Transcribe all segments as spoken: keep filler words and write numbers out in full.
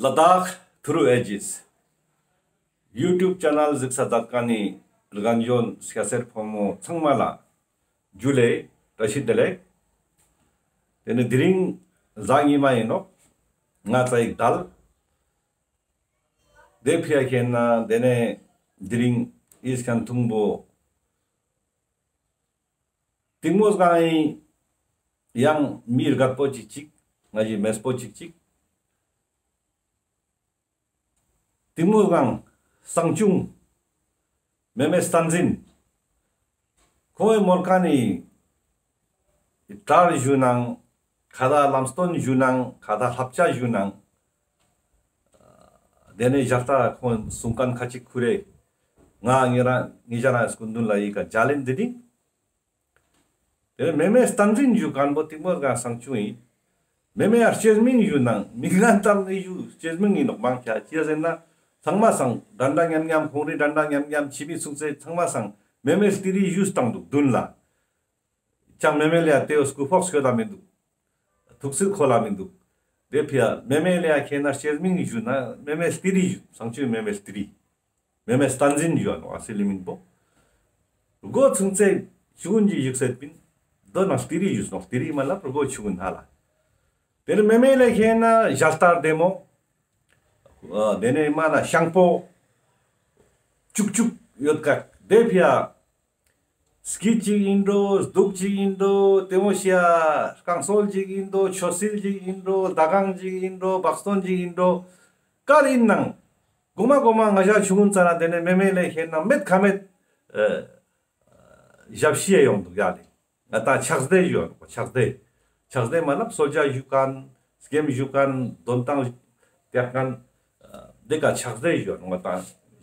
ལ་དྭགས་ཐུ་རུ་ཨེ་ཇིས་ཡུ་ཊུབ་ཆེ་ནལ་གཟིགས་ས་མཛད་མཁན་ནི་རྒན་གཞོན་སྐྱ་སེར་ཕོ་མོ་ཚང་མ་ལ་ཇུ་ལེ་བཀྲ་ཤིས་བདེ་ལེགས། དེ་ནི་དེ་རིང་གཟའ་ཉི་མ་ཡིན་ནོག། ང་ཙ་ཡིག་དལ། དེ་ཕི་ཡ་ཁེན་ན་དེ་ནས་དེ་རིང་ཨིས་ཁན་ཐུང་པོ་གཏིང་མོ་སྒང་ཡང་མི་རྒད་པོ་ཅིག་ཅིག་ང་ཞིག་མེས་པོ་ཅིག་ཅིག་གཏིང་མོ་སྒང་གསང་ཆུང་མེ་མེ་བསྟན་འཛིན། ཁོའི་མོལ་ཁན་ནི་གྲལ་ཞུ་ནང་ཁ་ད་ལམ་སྟོན་ཞུ་ནང་ཁ་ད་བསླབ་བྱ་ཞུ་ནང་དེ་ནས་ཞལ་ལྟ་ཁོང་གསུང་ཁན་ཁ་ཅིག་ཁུར་རེ་ང་ངེ་རང་ངེ་ཞ་རང་སྐུ་མདུན་ལ་ཡི་ག་མཇལ་ལེན་འདི་རིང་། དེ་ནས་མེ་མེ་བསྟན་འཛིན་ཞུ་ཁན་པོ་གཏིང་མོ་སྒང་གསང་ཆུང་ཡིན། མེ་མེ་ཡ་སྐྱེས་མིང་ཞུ་ནང་མིང་ང་ཙམ་ནས་ཞུ་སྐྱེས་མིང་ཡིན་ནོག་མང་ཆེ་ཅི་ཟེར་ན་ཚང་མ་སང་འགྲན་ཟླ་མཉམ་མཉམ་ཁོང་རི་འགྲན་ཟླ་མཉམ་མཉམ་ཕྱི་མི་སུང་ཚེ་ཚང་མ་སང་མེ་མེ་ལྟི་རི་ཞུས་བཏང་འདུག་མདུན་ལ། ཅང་མེ་མེ་ལ་ཡ་དེའོ་སྐུ་ཕོགས་སྐྱོད་ད་མི་འདུག། ཐུགས་སྲས་ཁོ་ལ་མི་འདུག། དེ་ཕི་ཡ་མེ་མེ་ལ་ཡ་ཁེན་ན་སྐྱེས་མིང་ཞུ་ན་མེ་མེ་ལྟི་རི་ཞུ་གསང་ཆུང་མེ་མེ་ལྟི་རི། མེ་མེ་བསྟན་འཛིན་ཞུ་ནོག་ཨ་སི་ལི་མིན་པོ། སྒོ་ཚུན་ཚེ་ཆུ་གུན་གྱི་ཡིག་སེད་པིན། དོ་ན་ལྟི་རི་ཞུས་ནོག་ལྟི་རི་མ་ལབ་སྒོ་ཆུ་གུན་ཧ་ལ། དེ་ནས་མེ་མེ་ལ་ཁེན་ན་ཞལ་ལྟ་བདེ་མོ། ཨ་དེ་ནས་མ་ན་ཤང་པོ། ཅུག་ཅུག་ཡོད་ཀ་དེ་ཕི་ཡ། སྐྱིད་ཅིག་ཡིན་འགྲོ་སྡུག་ཅིག་ཡིན་འགྲོ་དེ་མོ་ཤི་ཡ། རྐང་སོལ་ཅིག་ཡིན་འགྲོ་ཆོས་སྲིད་ཅིག་ཡིན་འགྲོ་ཟླ་གང་ཅིག་ཡིན་འགྲོ་བག་སྟོན་ཅིག་ཡིན་འགྲོ་ག་རེ་ཡིན་ནང་། གོ་མ་གོ་མ་ང་ཞ་ཆུང་ངུན་ཙ་ན་དེ་ནས་མེ་མེ་ལ་ཁེན་ན་མེད་ཁ་མེད་ཨ་ཞབས་ཕྱི་ཡ་ཡོང་འདུག་ཡ་ལེ། ང་ད་ཕྱག་བདེ་ཞུ་ཡ་ནོག་ཕྱག་བདེ། ཕྱག་བདེ་མ་ལབ་གསོལ་ཇ་ཞུ་ཁན་སྐྱེམས་ཞུ་ཁན་དོན་ཏང་སྟེར་ཁན་ཨ་དེ་ཀ་ཕྱག་བདེ་ཞུ་ཡ་ནོག་ང་ད་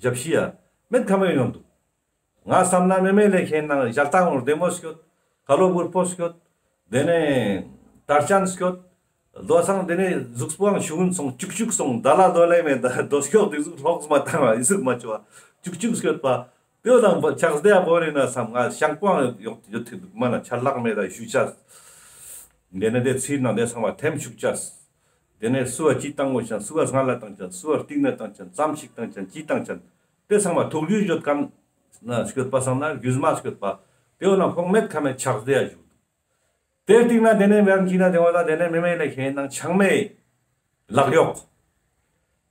ཞབས་ཕྱི་ཡ་མེད་ཁ་མེད་ཡོང་འདུག། ང་བསམ་ན་མེ་མེ་ལ་ཁེན་ན་ཞལ་ལྟ་ངོར་བདེ་མོ་སྐྱོད། ཁ་ལོ་བུར་པོ་སྐྱོད། དེ་ནས་དར་ཅན་སྐྱོད། དོ་སང་དེ་ནས་གཟུགས་པོའང་ཤུགས་སོང་ཅུག་ཅུག་སོང་ད་ལ་དོ་ལེ་མེད་ད་དོ་སྐྱོད་དེ་གཟུགས་ལོག་མ་བཏང་བ་ཨི་ཟུག་མ་བཅོ་བ་ཅུག་ཅུག་སྐྱོད་པ། དེ་བོ་དང་ཕྱག་བདེ་ཡ་བོ་རེ་ན་བསམ་ང་ཤང་པོའང་ཡོད་ཡོད་ཐུབ་འདུག་མ་ན་ཆ་ལག་མེད་ད་ཞུ་ཆ། དེ་ནས་དེ་ཚིར་ན་དེ་ཚང་མ་ཐེམ་ཆུག་ཆ། དེ་ནས་སུ་བ་ཅི་བཏང་དགོས་ཤ་སུ་བ་སྔ་ལ་བཏང་ཆ་སུ་བ་རྟིང་ན་བཏང་ཆ་ཙམ་ཞིག་བཏང་ཆ་ཅི་བཏང་ཆ། དེ་ཚང་མ་ཐུགས་རྒྱུས་ཡོད་ཁན་ན་སྐྱོད་པ་སང་ན་རྒྱུས་མ་སྐྱོད་པ། དེ་བོ་ན་ཁོང་མེད་ཁ་མེད་ཕྱག་བདེ་ཡ་ཞུ། དེ་རྟིང་ན་དེ་ནས་མེ་མེ་ཁེན་ན་དེ་བོ་ད་དེ་ནས་མེ་མེ་ལ་ཁེན་ན་ཆང་མེ་ལག་གཡོག།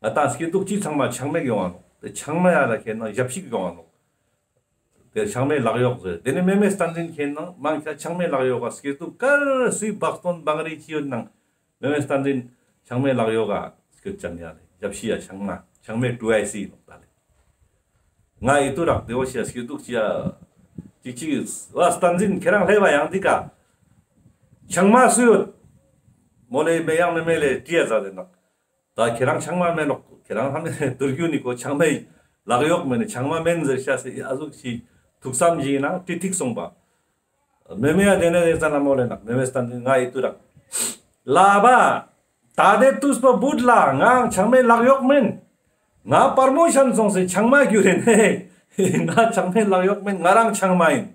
ང་ད་སྐྱེ་དུག་ཅི་ཚང་མ་ཆང་མེ་ཡོང་ང་ནོག། དེ་ཆང་མེ་ཡ་ལ་ཁེན་ན་ཞབས་ཕྱི་ཡོང་ང་ནོག། དེ་ཆང་མེ་ལག་གཡོག་ཟེར། དེ་ནས་མེ་མེ་བསྟན་འཛིན་ཁེན་ན་མང་ཆེ་ཆང་མེ་ལག་གཡོག་ག་སྐྱེ་དུག་ག་རེ་སུའི་བག་སྟོན་བང་རི་ཅི་ཡོད་ནང་མེ་མེ་བསྟན་འཛིན་ཆང་མེ་ལག་གཡོག་ག་སྐྱོད་ཅན་ཡ་ལེ། ཞབས་ཕྱི་ཡ་ཆང་མ་ཆང་མེ་ཀྲུ་ཨའི་སི་ནོག་ད་ལེ། ང་ཨི་ཏུ་རག་དེ་བོ་ཤ་སྐྱེ་དུག་ཅི་ཡ། ཅིག་ཅིག་བ་བསྟན་འཛིན་ཁྱེ་རང་ལྷེ་བ་ཡང་འདི་ཀ་ཆང་མ་སུ་ཡོད། མོ་ལེ་མེ་ཡང་མེ་མེ་ལེ་ཏི་ཡ་ཟ་དེ་ནག། ད་ཁྱེ་རང་ཆང་མ་མེན་ནོག། ཁྱེ་རང་ཧ་མེ་དུར་རྒྱུ་ནི་ཁོ་ཆང་མེ་ལག་གཡོག་མེན་ནི་ཆང་མ་མེན་ཟེར་ཤ་སེ་ཨ་ཟུག་ཅིག་ཐུགས་བསམ་ཞིག་ན་ཏི་ཐིག་སོང་པ། མེ་མེ་ཡ་དེ་ནས་དེ་ཙ་ན་མོ་ལེ་ནག་མེ་མེ་བསྟན་འཛིན་ང་ཨི་ཏུ་རག། ལ་བ། ད་དེ་ཏུས་པ་བུད་ལ་ང་ཆང་མེ་ལག་གཡོག་མེན། ང་པར་མོ་ཤན་སོང་སེ་ཆང་མ་གྱུར་རེ་ནས་ང་ཆང་མེ་ལག་གཡོག་མེན། ང་རང་ཆང་མ་ཡིན།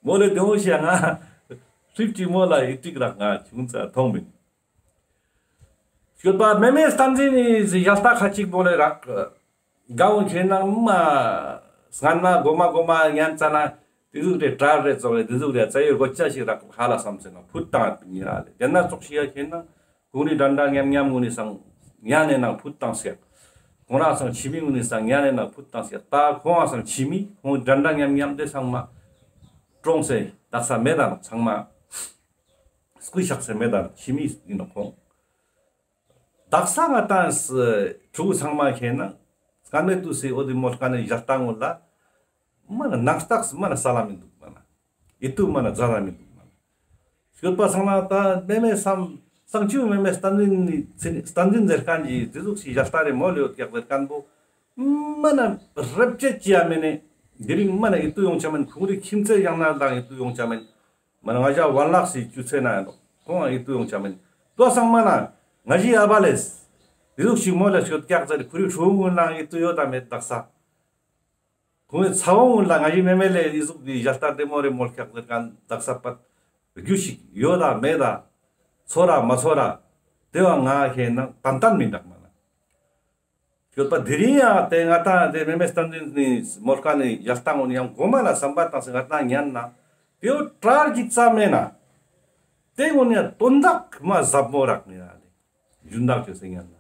མོ་ལེ་དེ་བོ་ཤ་ང་ཧྲིབ་ཅིག་མོ་ལ་ཨི་ཏིག་རག་ང་ཆུང་ཙ་མཐོང་མེད། སྐྱོད་པ་མེ་མེ་བསྟན་འཛིན་ནི་ཞལ་ལྟ་ཁ་ཅིག་མོ་ལེ་རག། གའོ་ཁེན་ན་མ་སྔན་མ་གོ་མ་གོ་མ་ཉན་ཙ་ན་དེ་ཟུག་རེ་གྲལ་རེ་ཙོག་རེ་དེ་ཟུག་རེ་ཙ་ཡོད་གོ་ཅ་ཞིག་རག་ཧ་ལ་བསམ་སེ་ན་ཕུད་བཏང་ཡ་ལེ། དེ་ན་ཙོག་ཞིག་ཡ་ཁེན་ན་གུང་རི་འགྲན་ཟླ་མཉམ་མཉམ་གུན་ནི་སང་ཉན་ནེ་ནང་ཕུད་བཏང་སེ། ཁོང་རང་སང་ཕྱི་མི་གུན་ནི་སང་ཉན་ནེ་ནང་ཕུད་བཏང་སེ། ད་ཁོང་ང་སང་ཕྱི་མི་ཁོང་འགྲན་ཟླ་མཉམ་མཉམ་དེ་ཚང་མ་གྲོངས་སེ་དག་ས་མེད་ད་ནོག་ཚང་མ། སྐུ་གཤེགས་སེ་མེད་ད་ནོག་ཕྱི་མི་ཡིན་ནོག་ཁོང་། དག་ས་ང་ཏང་སི་ཕྲུ་གུ་ཚང་མ་ཁེན་ན་སྐར་མའི་དུས་སི་འོ་དེ་མོ་སྐར་ནས་ཞག་ཏང་ངོ་ལ་མ་ན་ནང་རྟགས་སི་མ་ན་ས་ལ་མི་འདུག་མ་ན་ཨི་ཏུ་མ་ན་ཛ་ལ་མི་འདུག་མ་ན་སྐྱོད་པ་སང་ན་ད་མེ་མེ་སམ་སང་ཆུ་མེ་མེ་བསྟན་འཛིན་ནི་ཚེ་ནི་བསྟན་འཛིན་ཟེར་ཁན་གྱི་དེ་ཟུག་སི་ཞག་ཏ་རེ་མོལ་ཡོད་ཀྱག་ཟེར་ཁན་པོ་མ་ན་རབ་ཅེས་ཅི་ཡ་མེ་ནེ་དེ་རིང་མ་ན་ཨི་ཏུ་ཡོང་ཆ་མེན། ཁོང་རི་ཁྱིམ་ཚེ་ཡང་ན་ལང་ཨི་ཏུ་ཡོང་ཆ་མེན། མ་ན་ང་ཞ་ཝན་ལག་སི་ཅུ་ཚེ་ན་ཡང་ཁོང་ཨི་ཏུ་ཡོང་ཆ་མེན། ཏོ་སང་མ་ན་ང་ཞི་ཨ་བ་ལེས་དེ་ཟུག་ཞིག་མོལ་ལ་ཤོད་ཀྱག་ཟེར། ཁོ་རི་ཧྲུ་ངུན་ལ་ཨི་ཏུ་ཡོད་ད་མེད་དག་ས། ཁོང་ངི་ཚ་བོ་ངུན་ལ་ང་ཞི་མེ་མེ་ལེ་ཨི་ཟུག་གི་ཞག་ཏ་དེ་མོ་རེ་མོལ་ཀྱག་ཟེར་ཁན་དག་ས་པད་རྒྱུ་ཞིག་ཡོད་ད་མེད་ད། ཚོར་ར་མ་ཚོར་ར། དེ་བ་ང་ཁེན་ན་ཏན་ཏན་མི་འདུག་མ་ན། ཡོད་པ་དེ་རིང་ཡང་དེ་ང་ཏང་དེ་མེ་མེ་བསྟན་འཛིན་ནི་མོལ་ཁན་ནི་ཡར་ཏང་འོ་ནི་ཡང་གོ་མ་ལ་བསམ་པ་བཏང་སེ་ང་ཏང་ཉན་ན་དེ་བོ་གྲར་གྱི་ཙམ་མེད་ན་དེ་འོ་ནི་ཡང་དོན་དག་མ་ཟབ་མོ་རག་ནི་ཡ་ལེ། ཞུན་དག་ཅོས་སེ་ཉན་ན་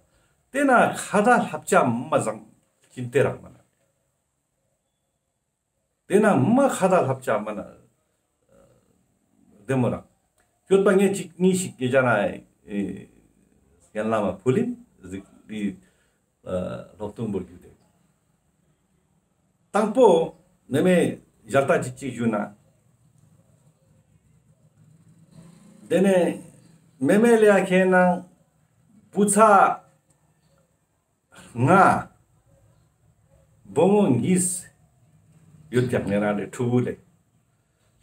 དེ་ན་ཁ་ད་ལྷབ་ཆ་མ་བཟང་ཅིན་ཏེ་རག་མ་ན། དེ་ན་མ་ཁ་ད་ལྷབ་ཆ་མ་ན་བདེ་མོ་རག། ཡོད་པ་ངས་ཅིག་གཉིས་ཤིག་སྐད་ཆ་ན་ཨེ་རྒན་བླ་མ་ཕུལ་ལིན་ཟིག་ཨེ་སློབ་སྟོན་པོ་རྒྱུད་དེ། དང་པོ་མེ་མེ་ཞལ་ཏ་ཅིག་ཅིག་ཞུ་ན། དེ་ནས་མེ་མེ་ལ་ཡ་ཁེ་ན་བུ་ཚ་ལྔ། བུ་མོ་གཉིས་ཡོད་ཀྱག་ངེ་རང་ལེ་ཕྲུ་གུ་ལེ།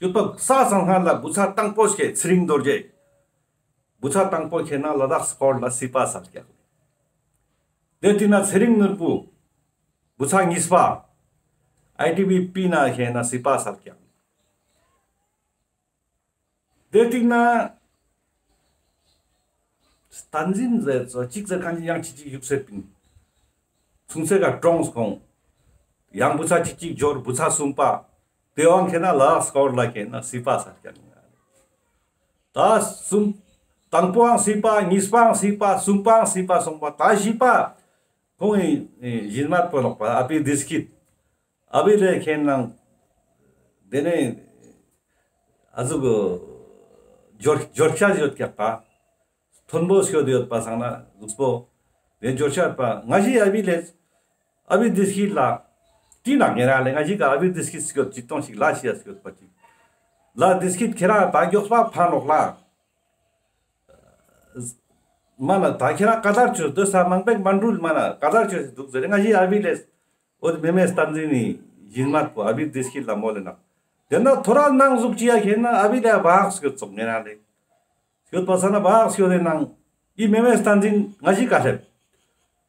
ཡོད་པ་ས་སང་ཧ་ལ་བུ་ཚ་དང་པོ་ཞིག་ཚེ་རིང་རྡོ་རྗེ། བུ་ཚ་དང་པོ་ཁེ་ན་ལ་དྭགས་སྐོར་ལ་སི་པ་སལ་ཀྱག་ལེ། དེ་དུས་ན་ཚེ་རིང་ནོར་བུ། བུ་ཚ་གཉིས་པ། ཨའི་ཊི་བི་པི་ན་ཁེ་ན་སི་པ་སལ་ཀྱག་ལེ། དེ་དུས་ན་བསྟན་འཛིན་ཟེར་ཚོ་གཅིག་ཟེར་ཁན་ཅིག་ཡང་ཅིག་ཅིག་བཞུགས་སེ་པིན། ཚུན་ཚེ་ག་གྲོངས་ཁོང་། ཡང་བུ་ཚ་གཅིག་ཅིག་འབྱོར་བུ་ཚ་གསུམ་པ། དེ་བོའང་ཁེ་ན་ལ་དྭགས་སྐོར་ལ་ཁེ་ན་སི་པ་སལ་ཀྱག་ལེ། ད་གསུམ། དང་པོའང་སི་པ་གཉིས་པའང་སི་པ་གསུམ་པའང་སི་པ་སོང་པ་ད་བཞི་པ། ཁོང་ངི་ཨེ་ཞིན་མ་པོ་ནོག་པ་ཨ་བི་བདེ་སྐྱིད། ཨ་བི་ལེ་ཁེ་ན་དེ་ནས་ཨ་ཟུག་གི་འབྱོར་འབྱོར་ཆ་ཡོད་ཀྱག་པ། མཐོན་པོ་སྐྱོད་ཡོད་པ་སང་ན་ལུགས་པོ། དེ་འབྱོར་ཆ་ཡོད་པ་ང་ཞི་ཨ་བི་ལེ། ཨ་བི་བདེ་སྐྱིད་ལ། ཏི་ན་ངེ་ར་ལེ་ང་ཞི་ག་ཨ་བི་བདེ་སྐྱིད་སྐྱོད་ཅི་ཏོང་ཞིག་ལ་ཤི་ཡ་སྐྱོད་པ་ཅིག་ལ་བདེ་སྐྱིད་ཁྱེ་རང་ད་མགྱོགས་པ་ཕན་ནོག་ལ། མ་ན་ད་ཁྱེ་རང་ཀ་དར་ཅོས་སྡོད་ས་མང་པོ་མ་འགྲུལ་མ་ན་ཀ་དར་ཅོས་སེ་འདུག་ཟེར་ང་ཞི་ཨ་བི་ལེ། འོ་དེ་མེ་མེ་བསྟན་འཛིན་ནི་ཞིན་མ་པོ་ཨ་བི་བདེ་སྐྱིད་ལ་མོལ་ལེ་ན། དེ་ན་ཐོ་ར་ནང་ཟུག་ཅི་ཡ་ཁེ་ན་ཨ་བི་ལེ་བག་སྐྱོད་ཙོག་ངེ་ར་ལེ། སྐྱོད་པ་ས་ན་བག་སྐྱོད་དེ་ནང་ཨི་མེ་མེ་བསྟན་འཛིན་ང་ཞི་ག་སླེབས།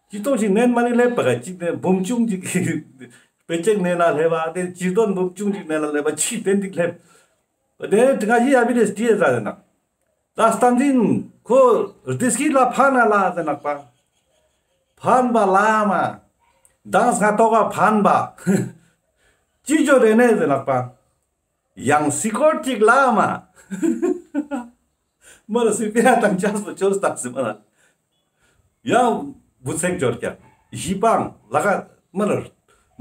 ཅི་ཏོང་ཞིག་ནན་མ་ནི་སླེབས་པ་ག་ཅིག་ནས་འབུམ་ཆུང་ཅིག་པེ་ཅེག་ནན་ན་སླེབས་པ་དེ་ཅི་ཏོན་འབུམ་ཆུང་ཅིག་ནན་ན་སླེབས་པ་ཅིག་དེ་འདི་སླེབས། དེ་ང་ཞི་ཨ་བི་ལེ་སྟི་ཡ་ཟ་དེ་ན། ད་བསྟན་འཛིན་ཁོ་བདེ་སྐྱིད་ལ་ཕན་ན་ལ་ཟེར་ནག་པ། ཕན་པ་ལ་མ། མདང་སྔ་ཐོག་ག་ཕན་པ། ཅི་ཅོ་རེ་ནེ་ཟེར་ནག་པ། ཡང་སི་ཀོར་ཅིག་ལ་མ། མ་ར་སི་པེ་ཡ་དང་ཅག་སོ་ཅོ་སྟག་སི་མ་ན། ཡང་བུ་ཚེག་འབྱོར་ཀྱག་བཞི་པའང་ལ་ཀ་མ་ལ་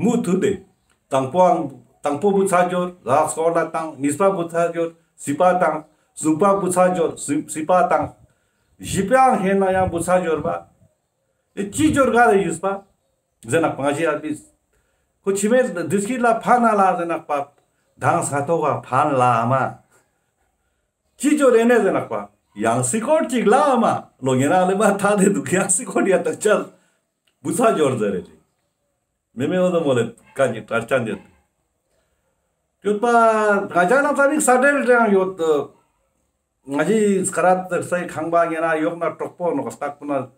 མུ་མཐུད་དེ། དང་པོའང་དང་པོ་བུ་ཚ་འབྱོར་ལ་སྐོར་ལ་བཏང་། གཉིས་པ་བུ་ཚ་འབྱོར་སི་པ་བཏང་། གསུམ་པ་བུ་ཚ་འབྱོར་སི་སི་པ་བཏང་། བཞི་པའང་ཧེ་ན་ཡང་བུ་ཚ་འབྱོར་པ། ཨེ་ཅི་འབྱོར་ག་རེ་ཡོད་པ། ཟེར་ནག་པ་ང་ཞི་ཨ་བི། ཁོ་ཕྱི་མའི་བདེ་སྐྱིད་ལ་ཕན་ན་ལ་ཟེར་ནག་པ། མདང་སྔ་ཐོག་ག་ཕན་ལ་མ། ཅི་ཅོ་རེ་ནེ་ཟེར་ནག་པ། ཡང་སི་ཀོར་ཅིག་ལ་མ། ལོ་ངེ་རང་ལེ་མ་ཐ་དེ་འདུག་ཡང་སི་ཀོར་ཡ་ཏག་ཅལ། བུ་ཚ་འབྱོར་ཟེར་རེ་ལེ། མེ་མེ་འོ་དོ་མོ་ལེ་ཀ་ཉི་དྲར་ཅན་ཡོད། ཡོད་པ་ང་ཅག་ནང་ཙ་ནི་ས་འབྲེལ་རེ་ཡང་ཡོད། ང་ཞི་སྐ་ར་ཏེ་སའི་ཁང་པ་ངེ་ན་ཡོག་ན་གྲོགས་པོ་ནོག་སྟག་པོ་ན།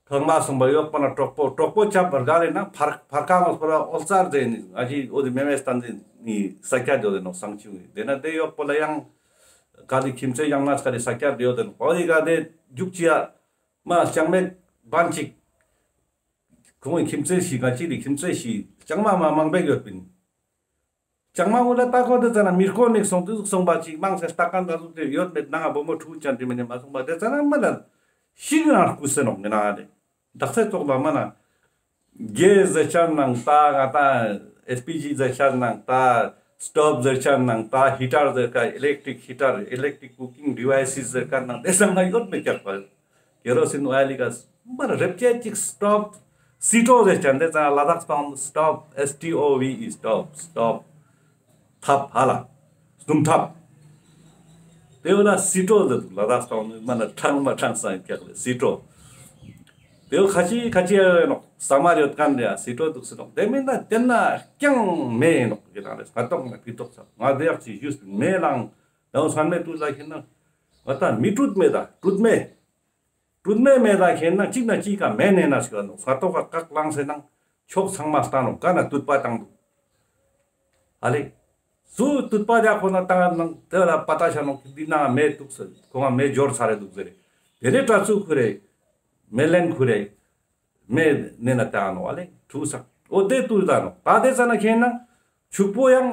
ཁང་པ་སོང་པ་ཡོག་པ་ན་གྲོགས་པོ་གྲོགས་པོ་ཆབ་བར་ག་ལེ་ན་ཕར་ཕར་ཁང་ངོ་སྤོ་ར་ཨོལ་ཙར་ཏེ་ནི་ང་ཞི་འོ་དེ་མེ་མེ་སྟན་ཏེ་ནི་ས་ཀྱ་འདོད་དེ་ནོག་སང་ཆུ་ངི་དེ་ན་དེ་ཡོག་པོ་ལ་ཡང་ག་ལེ་ཁྱིམ་ཚེ་ཡང་ན་ས་ཀྱ་འདོད་དེ་ནོག་པ་འོ་དེ་ག་དེ་རྒྱུག་ཅི་ཡ་མ་ལྕང་མེ་བན་ཅིག་ཁོང་ངི་ཁྱིམ་ཚེ་ཞིག་ག་ཅི་ལི་ཁྱིམ་ཚེ་ཞིག་ལྕང་མ་མ་མང་པེ་ཡོད་པིན། ལྕང་མ་འོ་ལ་ལྟ་ཁོ་དེ་ཙ་ན་མི་ཀོ་ནིག་སོང་དུ་ཟུག་སོང་པ་ཅིག་མང་སེ་ལྟ་ཀ་འདྲ་ཟུག་དེ་ཡོད་མེད་ནང་བུ་མོ་ཕྲུ་གུ་ཅན་དེ་མི་ནེ་མ་སོང་པ་དེ་ཙ་ན་མ་ལ་ཤིག་ན་སྐུ་སེ་ནོག་ངེ་ན་དེ་དག་ཚེ་ཙོགས་ལ་མ་ན་གེ་ཟེར་ཆ་ནང་ད་ང་ད་ཨེལ་པི་ཇི་ཟེར་ཆ་ནང་ད་སྟོབ་ཟེར་ཆ་ནང་ད་ཧི་ཊར་ཟེར་ཀ་ཨི་ལེག་ཊིག་ཧི་ཊར་ཨི་ལེག་ཊིག་ཀུ་ཀིང་ཌི་ཝའི་སི་ཟེར་ཀ་ནང་དེ་ཙ་ན་ཡོད་མེད་ཀྱག་པ། ཀེ་རོ་སིན་ཨོའི་ལི་ག་མ་རེབ་ཅེ་ཅིག་སྟོབ། སི་ཊོ་ཟེར་ཅན་དེ་ཙ་ན་ལ་དྭགས་པའང་སྟོབ། S T O V E སྟོབ། སྟོབ། ཐབ་ཧ་ལ། སྟུམ་ཐབ། དེ་བོ་ལ་སི་ཊོ་ཟེར་འདུག་ལ་དྭགས་པའང་མ་ན་ཕྲང་མ་ཕྲང་སང་ཀྱག་ལེ་སི་ཊོ། དེ་བོ་ཁ་ཅིག་ཁ་ཅིག་ཡོད་ནོག་ས་མ་ཡོད་ཁན་རེ་ཡ་སི་ཊོ་འདུག་སེ་ནོག་དེ་མིན་ན་དེ་ན་རྐྱང་མེ་ནོག་གི་ནང་རེ་སྔ་ཏོག་ན་ཕི་ཏོག་ས་ང་དེ་ཡག་ཅིག་ཞུས་མེ་ལང་དང་སང་མེ་ཏུ་ལ་ཁྱེར་ན་ང་ད་མི་དྲུད་མེ་ད་དྲུད་མེ། དྲུད་མེ་མེ་ད་ཁེན་ན་གཅིག་ན་གཅིག་ག་མེ་ནེ་ན་ཞིག་ནོག་སྔ་ཏོག་ག་ཀག་ལངས་སེ་ནང་ཕྱོགས་ཚང་མ་ལྟ་ནོག་ག་ན་དུད་པ་བཏང་འདུག་ཨ་ལེ། སུ་དུད་པ་རྒྱག་ཁོ་ན་བཏང་ནང་དེ་ལ་པ་ཏ་ཤ་ནོག་འདི་ནང་མེ་འདུག་ཟེར་ཁོང་ང་མེ་འབྱོར་ཚར་རེ་འདུག་ཟེར་རེ། དེ་ནེ་དྲ་ཚུགས་ཁུ་རེ། མེ་ལེན་ཁུ་རེ། མེ་ནེ་ན་ཏང་ནོག་ཨ་ལེ་ཐུག་ས། འོ་དེ་ཏུ་ཏང་ནོག། ད་དེ་ཙ་ན་ཁེན་ན་ཕྱུག་པོ་ཡང་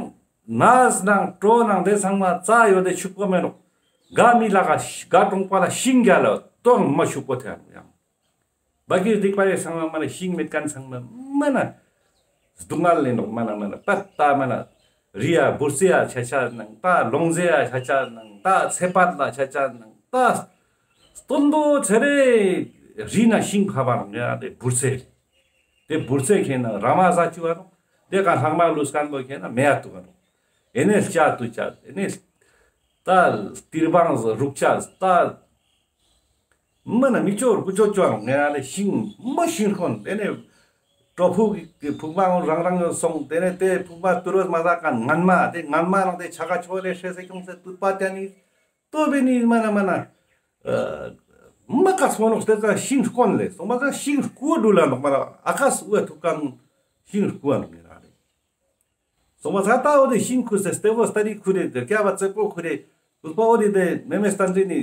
ནས་ནང་གྲོ་ནང་དེ་ཚང་མ་ཙ་ཡོད་དེ་ཕྱུག་པོ་མེ་ནོག། ག་མི་ལ་ག་ག་གྲོང་པ་ལ་ཤིང་རྒྱ་ལ་ཏོང་མ་ཕྱུག་པོ་ཐེ་ནོག་ཡང་། བ་ཀི་རིག་པ་རེ་ཚང་མ་མ་ན་ཤིང་མེད་ཁན་ཚང་མ་མ་ན་སྡུག་བསྔལ་ལེན་ནོག། མ་ན་མ་ན་པད་ད་མ་ན་རི་ཡ་བུར་ཙེ་ཡ་ཆ་ཆ་ནང་ད་ལོང་ཙེ་ཡ་ཆ་ཆ་ནང་ད་ཚེ་པད་ལ་ཆ་ཆ་ནང་ད་སྟོན་པོ་ཚེ་རེ་རི་ན་ཤིང་ཕ་བ་ནང་ཡ་དེ་བུར་ཙེ། དེ་བུར་ཙེ་ཁེན་ན་ར་མ་ཟ་ཅུ་བ་ནོག། དེ་ག་ལྷག་མ་ལུས་ཁན་པོ་ཁེན་ན་མེ་ཡ་ཏུ་བ་ནོག། ཨེ་ནེ་ལྕགས་ཏུ་ཅག་ཨེ་ནེ་ད་ཏིར་བང་རུག་ཅག་ད་མ་ན་མི་ཅོར་ཀུ་ཅོ་ཅོ་ང་ལེ་ཤིང་མ་ཤིང་ཁོན། དེ་ནེ་གྲོ་ཕུག་གི་ཕུག་མ་རང་རང་སོང་། དེ་ནེ་དེ་ཕུག་མ་ཏུ་རོས་མ་ཟ་ཀ་ངན་མ་དེ་ངན་མ་རང་དེ་ཆ་ག་ཆོ་རེ་ཧྲེ་སེ་ཁྱོང་སེ་ཏུད་པ་ཏ་ནི་ཏོ་བེ་ནི་མ་ན་མ་ན་མ་ཀ་སོ་ནོག། དེ་ཙ་ཤིང་ཁོན་ལེ་སོང་པ་ཙ་ཤིང་ཀུ་འདུ་ལ་ནོག་མ་ན་ཨ་ཀ་སུ་བ་ཐུག་ཀ་ནོག་ཤིང་ཀུ་ཨ་ནོག་ངེ་ར་ལེ། སོང་པ་ས་ད་འོ་དེ་ཤིང་ཁུ་སེ་སྟེ་བོ་སྟ་རི་ཁུ་རེ་དེ་ཀ་བ་ཙེ་པོ་ཁུ་རེ་ཁུ་པ་འོ་དེ་དེ་མེ་མེ་སྟན་ཏི་ནི་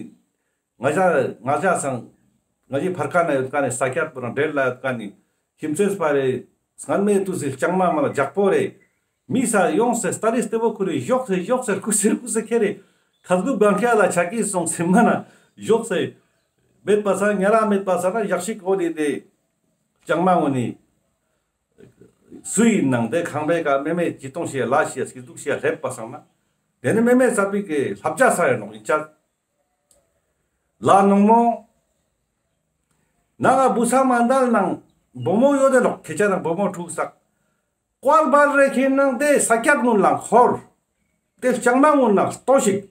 ང་ཞ་ང་ཞ་སང་ང་ཞི་ཕར་ཁ་ན་ཡོད་ཀ་ནི་ས་ཀྱད་པོ་རང་འབྲེལ་ལ་ཡོད་ཀ་ནི་ཁྱིམ་ཚེས་པ་རེ་སྔན་མེ་ཏུ་སི་ལྕང་མ་མ་ལ་ཇག་པོ་རེ་མི་ས་ཡོང་སེ་སྟ་རི་སྟེ་བོ་ཁུ་རེ་ཞོག་སེ་ཞོག་སེ་ཁུ་སེ་ཁུ་སེ་ཁེ་རེ་ཁ་སྒུ་བང་ཁྱ་ལ་ཆ་ཀི་སོང་སེ་མ་ན་ཞོག་སེ་མེད་པ་ས་ཉ་ར་མེད་པ་ས་ན་ཞག་ཤིག་འོ་དེ་དེ་ལྕང་མ་འོ་ནི། སུའི་ནང་དེ་ཁང་པའི་ཀ་མེ་མེ་ཅི་གཏོང་ཤེས་ལ་ཤེས་སྐྱིད་སྡུག་ཤེས་ལེབ་པ་སང་ན། དེ་ནི་མེ་མེ་ཙ་པིག་གི་ལྷབ་ཆ་ས་ཡོད་ནོག་ཡིན་ཆ། ལ་ནོང་མོ། ནང་ང་བུ་ས་མ་འདལ་ནང་བུ་མོ་ཡོད་དེ་ནོག་ཁེ་ཆ་ནང་བུ་མོ་ཕྲུག་སག། ཀོལ་བར་རེ་ཁེན་ནང་དེ་ས་ཀྱད་ངུན་ལ་འཁོར། དེ་ལྕང་མ་ངུན་ལ་ལྟོ་ཞིག།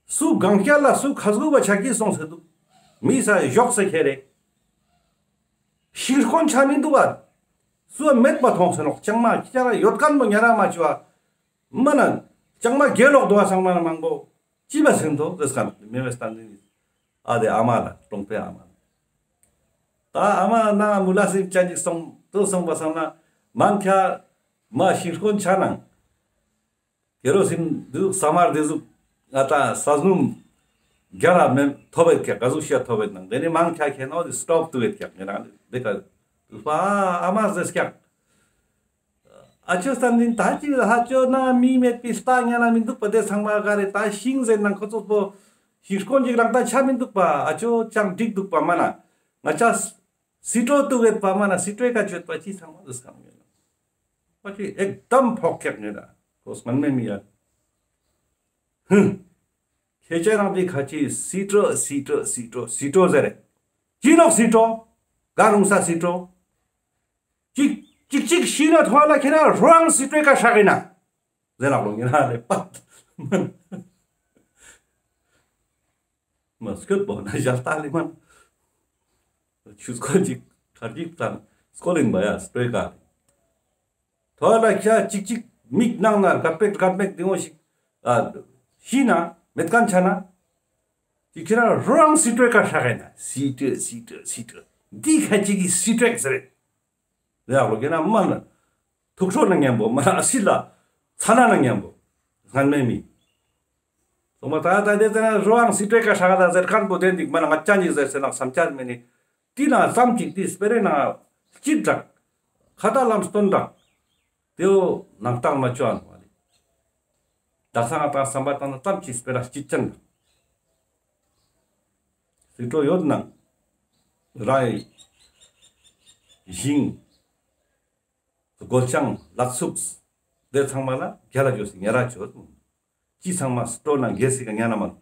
སུ་གང་སྐྱ་ལ་སུ་ཁ་སྒུ་བ་ཆ་ཀི་སོང་སེ་འདུག། མི་ས་ཞོག་སེ་ཁེ་རེ། ཤིང་སྐོན་ཆ་མི་འདུག་བ། སུ་བ་མེད་པ་མཐོང་སེ་ནོག་ལྕང་མ་ཁྱི་ཆ་ར་ཡོད་ཁན་པོ་ཉ་ར་མ་ཅུ་བ། མ་ན་ལྕང་མ་གེ་ལོག་འདུག་བ་སང་མ་ན་མང་པོ་ཅི་བ་སེ་འདུག་ཟེར་ཁན་མེ་མེ་སྟན་ཏི་ནི་ཨ་དེ་ཨ་མ་ལ་གྲོང་པའི་ཨ་མ་ལ། ད་ཨ་མ་ན་མུ་ལ་སིང་ཅན་ཅིག་སོང་དུ་སོང་བ་སང་ན་མང་ཁྱ་མ་ཤིང་སྐོན་ཆ་ནང་། ཁེ་རོ་སིན་དུ་ས་མར་དེ་ཟུག་ང་ཏང་ས་སྣུམ་རྒྱ་ར་མེ་ཐོབ་བེད་ཀྱག་ག་ཟུག་ཤ་ཐོབ་བེད་ནང་དེ་ནི་མང་ཁྱ་ཁེ་ནོ་དེ་སྟོབ་ཏུ་བེད་ཀྱག་ངེ་རང་དེ་ཀ་དུ་ཕ་ཨ་མ་ཟེར་ཀྱག། ཨ་ཅོ་སྟན་ཏིན་ད་ཅི་ལ་ཧ་ཅོ་ན་མི་མེད་པའི་ལྟ་ཉན་ན་མི་འདུག་པ་དེ་ཚང་མ་ག་རེ་ད་ཤིང་ཟེར་ནང་ཁོ་ཚོ་པོ་ཤིང་སྐོན་ཅིག་རང་ད་ཆ་མི་འདུག་པ་ཨ་ཅོ་ཅང་འགྲིག་འདུག་པ་མ་ན་ང་ཅ་སི་ཏྲོ་ཏུ་བེད་པ་མ་ན་སི་ཏྲོའི་ཀ་ཅོད་པ་ཅི་ཚང་མ་དུ་སྐམ་ཡོད་ན། པ་ཅི་ཨེག་དམ་ཕོག་ཀྱག་ངེ་ད་ཁོ་སྔན་མེ་མི་ཡ། ཧུ། ཁྱེད་ཅག་རང་དེ་ཁ་ཅི་སི་ཏྲོ་སི་ཏྲོ་སི་ཏྲོ་སི་ཏྲོ་ཟེར་རེ། ཅི་ནོག་སི་ཏྲོ། ག་རུང་ས་སི་ཏྲོ། ཅིག་ཅིག་ཅིག་ཤི་ན་ཐོ་ལ་ཁྱེད་རང་རང་སི་ཏྲོའི་ཀ་ཧྲག་གི་ན། ཟེར་ལག་ལོ་ངེ་ན་རེ་པ། མ་སྐྱོད་པོ་ན་ཞལ་ལྟ་ལེ་མ། ཆུ་སྐོལ་ཅིག་ཁར་ཅིག་དང་སྐོལ་ཡིན་པ་ཡ་སྤྲོས་ཀ། ཐོ་ལ་ཁྱ་ཅིག་ཅིག་མིག་ནང་ན་དགའ་པེག་དགའ་མེག་དེ་འོ་ཞིག་ཨ་ཤི་ན་མེད་ཁན་ཆ་ན། ཅིག་ཁྱེད་རང་རང་སི་ཏྲོའི་ཀ་ཧྲག་གི་ན་སི་ཏྲོ་སི་ཏྲོ་སི་ཏྲོ་འདི་ཁ་ཅིག་གི་སི་ཏྲོ་ཟེར་རེད། ཡག་ལོ་གེ་ན་མ་ན་ཐུགས་ཁྲོ་ན་མཉམ་པོ་མ་ན་སི་ལ་ཚ་ན་ན་མཉམ་པོ་སྔན་མེ་མི། སོང་པ་ད་ད་དེ་ཙ་ན་རོ་ཨང་སི་ཏྲེ་ཀ་ཧྲ་ག་ད་ཟེར་ཁན་པོ་དེ་འདིག་མ་ན་ང་ཅ་ཉིག་ཟེར་སེ་ན་སམ་ཆ་མེ་ནི། ཏི་ན་ཙམ་ཅིག་ཏི་སྤེ་རེ་ན་སྐྱིད་དྲག་ཁ་ད་ལམ་སྟོན་དྲག་དེའོ་ནང་ཏང་མ་ཅོ་ཨ་ནོ་བ་ལེ། ད་ས་ང་ཏང་སམ་པ་ཏང་ན་ཙམ་ཅིག་སྤེ་ར་སྐྱིད་ཅན་དྲག་སི་ཏྲོ་ཡོད་ན་རང་ཞིང་སྒོ་ལྕང་ལག་ཚུགས་དེ་ཚང་མ་ལ་རྒྱ་ལ་ཅོས་སི་ཉ་ར་ཅོས། ཅི་ཚང་མ་སི་ཏྲོ་ན་གེ་སི་ཀ་ཉ་ན་མ་ནོ།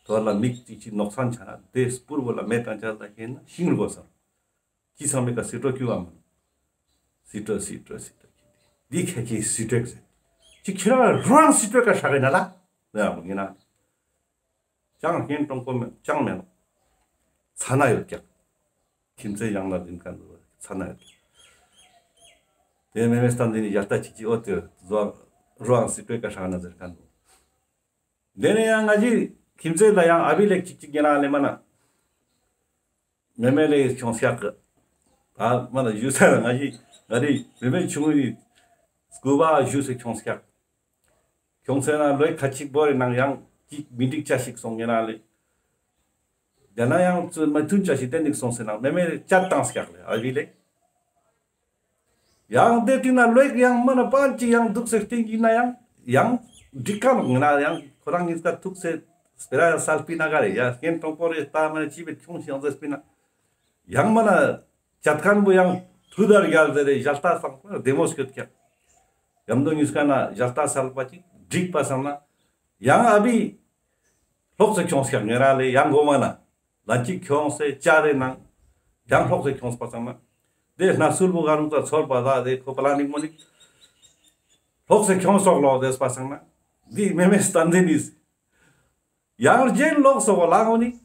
དོ་ལ་མིག་ཅིག་ཅིག་ནོག་སན་ཆ་ན་དེ་སྤུར་བོ་ལ་མེ་ཏང་ཆ་ལ་ཧེ་ན་ཤིང་རུ་གོ་ས། ཅི་ཚང་མེ་ཀ་སི་ཏྲོ་ཀྱུ་བ་མ་ནོ། སི་ཏྲོ་སི་ཏྲོ་སི་ཏྲོ་ཀྱི་འདི་ཁ་ཅིག་སི་ཏྲོ་ཟེར། ཅི་ཁྱེད་རང་རང་སི་ཏྲོ་ཀ་ཧྲ་གི་ན་ལ་ལ་ཡ་མོ་ཡིན་ན། ཅང་ཧེན་ཀྲོང་པོ་མེ་ཅང་མེ་ནོ། ཚ་ན་ཡོད་ཀྱག། ཁྱིམ་མཚེས་ཡང་ན་ལིན་ཁན་འདུག་ཚ་ན་ཡོད་ཀྱག། དེ་མེ་མེ་སྟན་འདི་ནི་ཡ་ལྟ་ཅིག་ཅིག་འོ་དེ་རོ་རོ་ཨང་སི་ཏྲོ་ཀ་ཧྲ་ན་ཟེར་ཁན་འདུག། དེ་ནས་ཡང་ང་ཞི་ཁྱིམ་མཚེས་ལ་ཡང་ཨ་བི་ལེགས་ཅིག་ཅིག་ཡིན་ན་ལེ་མ་ན། མེ་མེ་ལེ་ཁྱོང་སྐྱག་གི། ད་མ་ན་ཞུ་ས་ང་ཞི་ང་རི་མེ་མེ་ཆུང་ངུ་ཡི་སྐུ་བ་ཞུ་སེ་ཁྱོང་སྐྱག། ཁྱོང་སེ་ན་ལོའི་ཁ་ཅིག་བོ་རེ་ནང་ཡང་ཅིག་མི་འགྲིག་ཅ་ཞིག་སོང་ཡིན་ན་ལེ། ཡང་ན་ཡང་མི་མཐུན་ཅེས་ཤིག་དེ་ནིག་སོང་སེ་ན་མེ་མེ་ལེ་ཅད་བཏང་སྐྱག་ལེ་ཨ་བི་ལེ། ཡང་དེ་དེ་ན་ལོས་ཡང་མ་ན་པན་ཅིག་ཡང་འདུག་སེ་སྟིང་གི་ན་ཡང་ཡང་འགྲིག་ཀ་ནོག་ང་ན་ཡང་ཁོ་རང་གཉིས་ཀ་ཐུག་སེ་སྤེ་ར་ཡང་སལ་པི་ན་ག་རེ་ཡ་སྐྱེན་གྲོང་པོ་རེ་ལྟ་མ་ན་ཅི་བེ་ཁྱོང་ཞིག་ཡང་ཟེར་པི་ན་ཡང་མ་ན་ཅད་མཁན་པོ་ཡང་ཐུ་དར་རྒྱལ་ཟེར་རེ་ཞལ་ལྟ་སང་པ་བདེ་མོ་སྐྱོད་ཀྱག་ཡམ་དོ་གཉིས་ཀ་ན་ཞལ་ལྟ་སལ་པ་ཅིག་འགྲིག་པ་སང་ན་ཡང་ཨ་བི་ལོག་སེ་ཁྱོངས་ཀྱག་ངེ་ར་ལེ་ཡང་གོ་མ་ན། ལན་ཅིག་ཁྱོངས་སེ་ཅ་རེ་ནང་ཡང་ལོག་སེ་ཁྱོངས་པ་སང་ན། དེ་ན་སུལ་བུ་ག་རུང་ཙ་ཚོར་བ་ད་དེ་ཁོ་པ་ལ་ནིག་མོ་ནིག་ལོག་སེ་ཁྱོངས་སོག་ལོ་དེས་པ་སང་ན། འདི་མེ་མེ་བསྟན་འཛིན་ནིས། ཡང་རྒྱན་ལོག་སོག་ལ་ངོ་ནིག་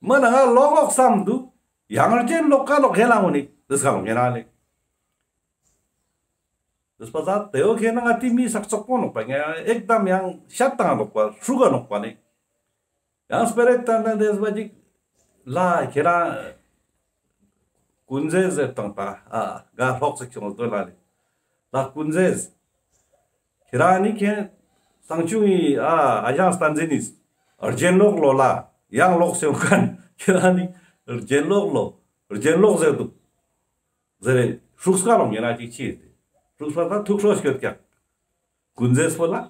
མ་ན་ང་ལོག་ལོག་བསམ་འདུག་ཡང་རྒྱན་ལོག་ཀ་ལོག་ཧེ་ལ་ངོ་ནིག་དེས་ཀ་ལོག་ཧེ་ན་ལེ། དེས་པ་ཟ་དེའོ་ཁེ་ན་ང་ཏི་མི་སག་ཙོག་པོ་ནོག་པ་ངེ་ཨེག་དམ་ཡང་ཤད་དང་ནོག་པ་ཧྲུ་ག་ནོག་པ་ནི། ཡང་སྤེ་ར་ཏན་ཏན་དེས་པ་ཅིག་ལ་ཁྱེ་རང་ཀུན་རྫས་ཟེར་དང་པ་ཨ་ག་ལོག་སེ་ཁྱོང་དོ་ལ་ལེ། ལ་ཀུན་རྫས་ཁྱེ་རང་ནི་ཁྱེ་སང་ཆུང་ཡི་ཨ་ཨ་ཞང་བསྟན་འཛིན་ནི་རྒྱན་ལོག་ལོ་ལ་ཡང་ལོག་སེ་ཡོང་མཁན་ཁྱེ་རང་ནི་རྒྱན་ལོག་ལོ་རྒྱན་ལོག་ཟེར་འདུག་ཟེར་རེ་ཧྲུག་སྐ་ལོང་ཡིན་ན་ཅིག་ཅི་ཡོད་དེ། ཧྲུག་སྐ་ད་ཐུག་ཧྲོ་སྐྱོད་ཀྱག་ཀུན་རྫས་པོ་ལ།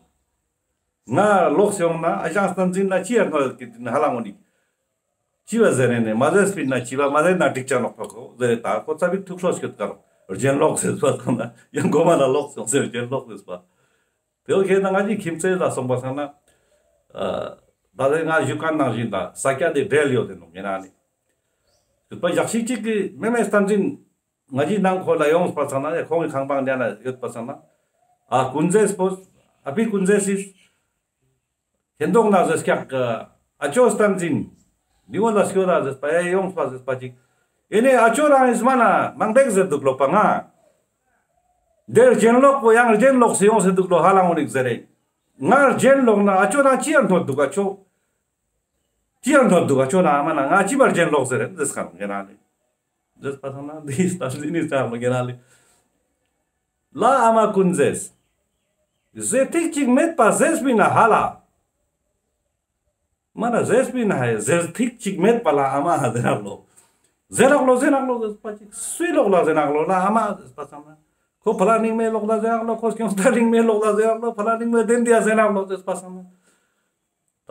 ང་ལོག་སེ་ཡོང་ན་ཨ་ཞང་བསྟན་འཛིན་ལ་ཅི་ཡར་ནོ་ཡོད་ཀྱི་དེ་ནི་ཧ་ལ་ངོ་ནི། ཅི་བ་ཟེར་ནས་ནི་མ་ཟེར་སྤིན་ན་ཅི་བ་མ་ཟེར་ན་འགྲིག་ཅ་ནོག་པ་ཁོ་ཟེར་རེ་ད་ཁོ་ཙ་པིག་ཐུག་ཧྲོ་སྐྱོད་ཀ་ལོ། རྒྱན་ལོག་ཟེར་པ་ཐོང་ན་ཡང་གོ་མ་ལ་ལོག་སེ་ཡོང་ཟེར་རྒྱན་ལོག་ཟེར་པ། དེའོ་ཁེ་ན་ང་ཅི་ཁྱིམ་མཚེས་ལ་སོང་པ་སང་ན། ཨ་ད་ལྟ་ང་ཞུ་མཁན་ནང་བཞིན་ད་ས་སྐྱ་དེ་འབྲེལ་ཡོད་དེ་ནོ་ངེ་ན་ནི། ཞུ་པ་ཞག་ཞིག་ཅིག་གི་མེ་མེ་བསྟན་འཛིན་ང་ཅི་ནང་ཁོ་ལ་ཡོངས་པ་སང་ན་ཡ་ཁོང་གི་ཁང་པང་ལ་ཡོད་པ་སང་ན། ཨ་ཀུན་རྫས་པོ་ཨ་ཕི་ཀུན་རྫས་སི་ཁེན་ཏོག་ན་ཟེར་སྐྱག་ཨ་ཅོ་བསྟན་འཛིན་ནི་འོ་ལ་སྐྱོ་ར་ཟེར་པ་ཡ་ཡོངས་པ་ཟེར་པ་ཅིག་ཨེ་ནེ་ཨ་ཅོ་རང་ཨིས་མ་ན་མང་པེག་ཟེར་འདུག་ལོ་པ་ང་། འདིར་རྒྱན་ལོག་པོ་ཡང་རྒྱན་ལོག་སེ་ཡོང་སེ་འདུག་ལོ་ཧ་ལ་ངོ་ནིག་ཟེར་རེ། ང་རྒྱན་ལོག་ན་ཨ་ཅོ་ན་ཅི་ཡང་ཐོན་འདུག་ཨ་ཅོ། ཅི་ཡང་ཐོན་འདུག་ཨ་ཅོ་ན་ཨ་མ་ན་ང་ཅི་བར་རྒྱན་ལོག་ཟེར་རེ་ཟེར་ཁ་ལོ་ངེ་ན་ལེ། ཟེར་པ་སང་ན་འདི་ས་འདི་ནི་ས་ལོ་ངེ་ན་ལེ། ལ་ཨ་མ་ཀུན་ཟེར། ཟེར་ཐིག་ཅིག་མེད་པ་ཟེར་སྤིན་ན་ཧ་ལ། མ་ན་ཟེར་སྤིན་ན་ཧ་ཡ་ཟེར་ཐིག་ཅིག་མེད་པ་ལ་ཨ་མ་ཧ་ཟེར་ནག་ལོ། ཟེར་ནག་ལོ་ཟེར་ནག་ལོ་ཟེར་པ་ཅིག་སུའི་ལོག་ལ་ཟེར་ནག་ལོ་ལ་ཨ་མ་ཟེར་པ་སང་ན། ཁོ་ཕ་ལ་རིང་མའི་ལོག་ལ་ཟེར་ནག་ལོ་ཁོ་སྐྱོང་ད་རིང་མའི་ལོག་ལ་ཟེར་ནག་ལོ་ཕ་ལ་རིང་མའི་དེན་དེ་ཡ་ཟེར་ནག་ལོ་ཟེར་པ་སང་ན།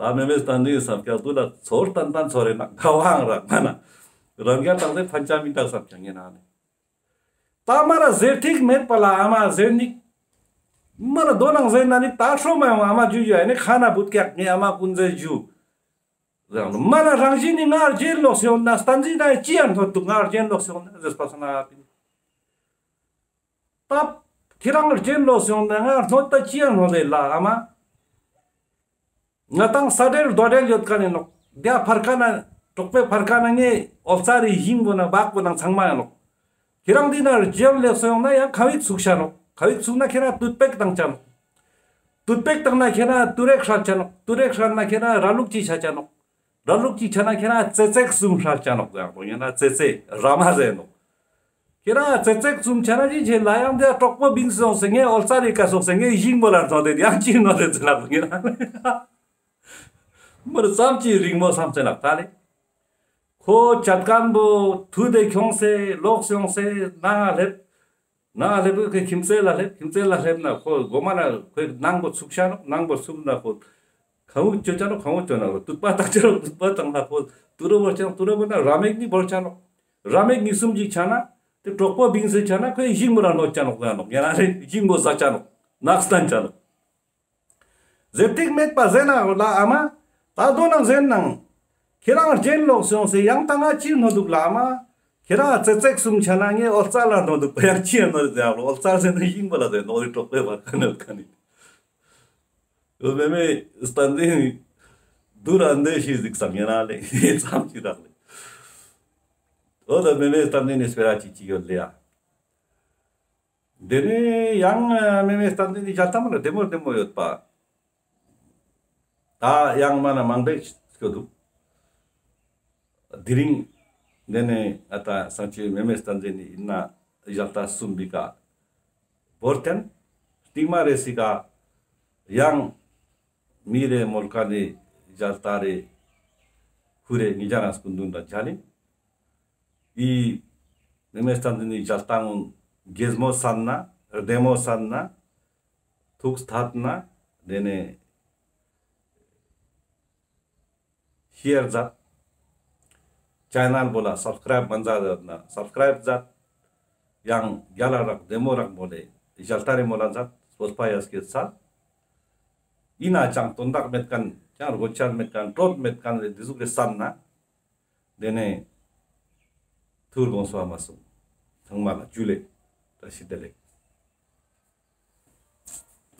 ད་མེ་མེ་སྟན་འཛིན་བསམ་ཀྱག་དུ་ལ་ཚོར་ཏན་ཏན་ཚོར་རེ་ནག་ད་ཝང་རག་མ་ན། རང་རྒྱལ་དང་ཟེར་ཕན་ཆ་མི་འདུག་བསམ་ཀྱག་ངེ་ན་ནི། ད་མ་ར་ཟེར་ཐིག་མེད་པ་ལ་ཨ་མ་ཟེར་ནིག་མ་ར་དོ་ནང་ཟེར་ན་ནི་ད་ཧྲོ་མ་ཡོང་ཨ་མ་ཇུ་ཇུ་ཨ་ནི་ཁ་ན་བུད་ཀྱག་ངེ་ཨ་མ་ཀུན་ཟེར་ཇུ། ཟེར་ནོ་མ་ན་རང་བཞིན་ནི་ང་རྒྱན་ལོག་སེ་ཡོང་ན་བསྟན་འཛིན་ན་ཅི་ཡང་ཐོན་འདུག་ང་རྒྱན་ལོག་སེ་ཡོང་ན་ཟེར་པ་སང་ན་ཨ་པིན། ད་ཁྱེ་རང་རྒྱན་ལོག་སེ་ཡོང་ན་ང་ཐོན་ད་ཅི་ཡང་ཐོན་ལེ་ལ་ཨ་མ། ང་དང་ས་འབྲེལ་རྡོ་འབྲེལ་ཡོད་ཀ་ནི་ནོག་དེ་ཕར་ཀ་ན་གྲོགས་པོའི་ཕར་ཀ་ན་ངའི་འོལ་ཚ་རི་ཞིང་པོ་ན་བག་པོ་ནང་ཚང་མ་ཡང་ནོག་ཁྱེ་རང་འདི་ན་རྒྱན་ལོག་སེ་ཡོང་ན་ཡང་ཁ་བིག་ཚུགས་ཤ་ནོག་ཁ་བིག་ཚུགས་ན་ཁྱེ་རང་ཏུད་པེག་བཏང་ཆ་ནོག་ཏུད་པེག་བཏང་ན་ཁྱེ་རང་ཏུ་རེག་ཧྲལ་ཆ་ནོག་ཏུ་རེག་ཧྲལ་ན་ཁྱེ་རང་ར་ལུག་ཅིག་ཆ་ཆ་ནོག་ར་ལུག་ཅིག་ཆ་ན་ཁྱེ་རང་ཙེ་ཙེག་གསུམ་ཧྲལ་ཆ་ནོག་ཡང་པོ་ཡང་ན་ཙེ་ཙེ་ར་མ་ཟེར་ནོག་ཁྱེ་རང་ཙེ་ཙེག་གསུམ་ཆ་ན་ཅི་ཆེ་ལ་ཡང་དེ་གྲོགས་པོ་བིང་སོང་སེ་ངའི་འོལ་ཚ་རི་ཀ་སོང་སེ་ངའི་ཞིང་པོ་ལ་ཐོན་ཏེ་ཡང་ཅི་ནོ་ལེ་ཙེ་ལ་ཁྱེ་རང་མར་ཙམ་ཅི་རིང་མོ་བསམ་ཚེ་ནག་ད་ལེ། ཁོ་ཅད་མཁན་པོ་ཐུ་དེ་ཁྱོངས་སེ་ལོག་སེ་ཡོངས་སེ་ནང་ང་སླེབས། ནང་ང་སླེབས་པོ་ཁོའི་ཁྱིམ་མཚེས་ལ་སླེབས། ཁྱིམ་མཚེས་ལ་སླེབས་ན་ཁོ་གོ་མ་ན་ཁོའི་ནང་པོ་ཚུགས་ཤ་ནོག་ནང་པོ་ཚུགས་ན་ཁོ་ཁ་འུ་ཅོ་ཅ་ནོག་ཁ་འུ་ཅོ་ན་ཁོ་ཏུད་པ་བཏང་ཅ་ནོག་ཏུད་པ་བཏང་ན་ཁོ་ཏུ་རུ་བོར་ཅ་ནོག་ཏུ་རུ་བོར་ན་ར་མེག་ནི་བོར་ཅ་ནོག་ར་མེག་ནི་གསུམ་ཅིག་ཆ་ན་དེ་གྲོགས་པོ་བིང་སེ་ཆ་ན་ཁོའི་ཞིང་པོ་ལ་གནོད་ཅ་ནོག་ཟེར་ནོག་ཡང་ན་ཞིང་པོ་ཟ་ཅ་ནོག་ནགས་སྟན་ཅ་ནོག་ཟེར་ཐིག་མེད་པ་ཟེར་ན་ལ་ཨ་མ། ད་དོ་ནང་ཟེར་ནང་། ཁྱེ་རང་རྒྱན་ལོག་སེ་ཡོངས་སེ་ཡང་ད་ང་ཅི་ནོ་འདུག་ལ་ཨ་མ། ཁྱེ་རང་ཙེ་ཙེག་གསུམ་ཆ་ན་ངའི་འོལ་ཚ་ལ་ནོ་འདུག་པ་ཡང་ཅི་ཡང་ནོ་ཟེར་ལོ། འོལ་ཚ་ཟེར་ན་ཞིང་པོ་ལ་ཟེར་ནོ་རི་གྲོགས་པོའི་བར་ཁ་ནོ་ཁ་ནི། འོ་མེ་མེ་བསྟན་འཛིན་དུ་ར་འདི་ཤི་ཟིག་བསམ་ཡིན་ན་ལེ་ཙམ་ཅི་རག་ལེ། འོ་ད་མེ་མེ་བསྟན་འཛིན་ནི་སྤེ་ར་ཅི་ཅི་ཡོད་ལེ་ཡ། དེ་ནས་ཡང་མེ་མེ་བསྟན་འཛིན་གྱི་ཞལ་ཏ་མ་ལ་བདེ་མོ་བདེ་མོ་ཡོད་པ། ད་ཡང་མ་ན་མང་པོ་སྐྱོད་འདུག་དེ་རིང་དེ་ནས་ཨ་ད་སང་ཆེ་མེ་མེ་བསྟན་འཛིན་ནི་ཡིན་ན་ཞལ་ཏ་གསུམ་པའི་ཀ་བོར་ཐེན་སྟིང་མ་རེ་སི་ཀ་ཡང་མི་རེ་མོལ་ཀ་ནི་ཞལ་ཏ་རེ། ཁུ་རེ་ཉེ་རང་སྐུ་མདུན་དང་མཇལ་ལེ། འི་མི་མེ་སྟན་ཏེ་ནི་མཇལ་ཏང་ངུན་གེ་མོ་སན་ན་རྡེ་མོ་སན་ན་ཐུགས་ཐད་ན་དེ་ནས་ཤེར་མཛད། ཅེ་ནལ་བོ་ལ་སབ་སི་ཀ་རའིབ་མ་མཛད་ན་སབ་སི་ཀ་རའིབ་མཛད། ཡང་རྒྱལ་ལ་རག་རྡེ་མོ་རག་མོ་ལེ་ཞལ་ཏ་རེ་མོ་ལ་མཛད། སྤོས་པ་ཡ་སྐྱེད་ཚལ། ཨིན་ན་ཅང་དོན་དག་མེད་ཁན་ཅང་རྒོད་ཆག་མེད་ཁན་གྲོད་མེད་ཁན་རེ་དེ་ཟུག་རེ་སན་ན། དེ་ནས་ཐུར་དགོངས་པ་མ་སོང་། ཚང་མ་ལ་ཇུ་ལེ། བཀྲ་ཤིས་བདེ་ལེགས།